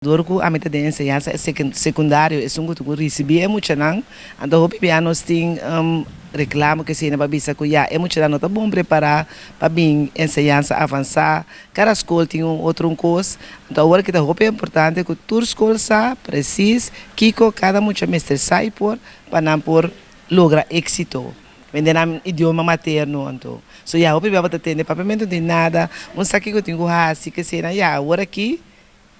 Dor ku ami ta den enseñansa sekundario esun ku tin ku risibí e muchanan, anto hopi bia nos tin reklamo ku esei pa bisa ku ya e muchanan no ta bon prepará pa bin enseñansa avansá, kada skol tin un otro un kos, anto awor aki ta hopi importante ku tur skol sa presis kiko kada mucha mester sa i por pa nan por logra éksito den nan idioma materno. Anto so ya hopi bia bo ta tende papiamentu no tin nada, un sa kiko tin ku hasi kesei ya awor aki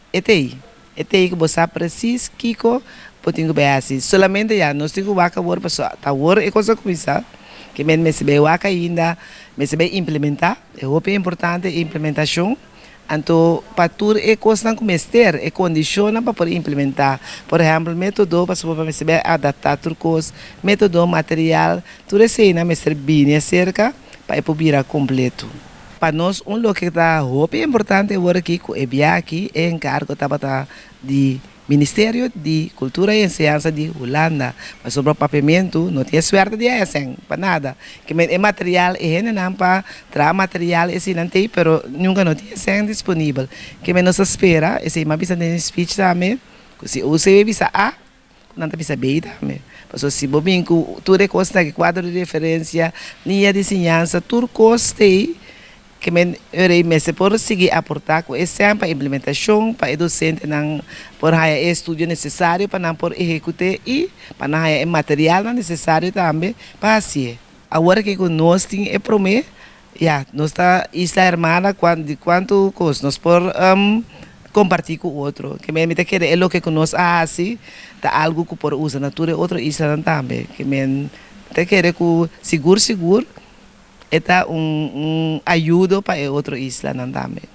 e t'ei. E t'ei ku bo sa presis kiko bo tin ku bai hasi. Solamente ya nos tin ku wak awor pasobra ta awor e kos a kuminsá. Ke men mester bai wak ainda, mester bai implementá. E hopi importante e implementashon. Anto pa tur e kosnan ku mester, e kondishonnan pa por implementá. Por ehèmpel método, pasobra bo mester bai adaptá tur kos, método, material, tur eseinan mester bini aserka pa e por bira kompleto. Pa nos un loke ta hopi importante awor aki ku e bia aki e enkargo tabata di Ministerio di Kultura i Enseñansa di Hulanda, pasobra papiamentu no tin e suerte di haya sèn pa nada. Ke men e material e hendenan pa traha material eseinan t'ei pero nunka no tin e sèn disponibel. Ke men nos ta spera, esei mi a bisa den mi speech tambe, ku si OCW bisa A, ku nan ta bisa B tambe. Pasobra si bo bin ku tur e kosnan aki, kuadro di referensia, liña di siñansa, tur kos t'ei, ke men rei mester por sigui aportá ku e sèn pa implementashon, pa e dosentenan por haya e estudio nesesario pa nan por ehekut'é i pa nan haya e materialnan nesesario tambe pa hasié. Awor aki ku nos tin e promé, ya, nos ta isla hermana di kuantu kos nos por kompartí ku otro. Ke men mi ta kere e loke ku nos a hasi ta algu ku por usa na tur e otro islanan tambe. Ke men mi ta kere ku sigur sigur e ta un ayudo pa e otro islanan tambe.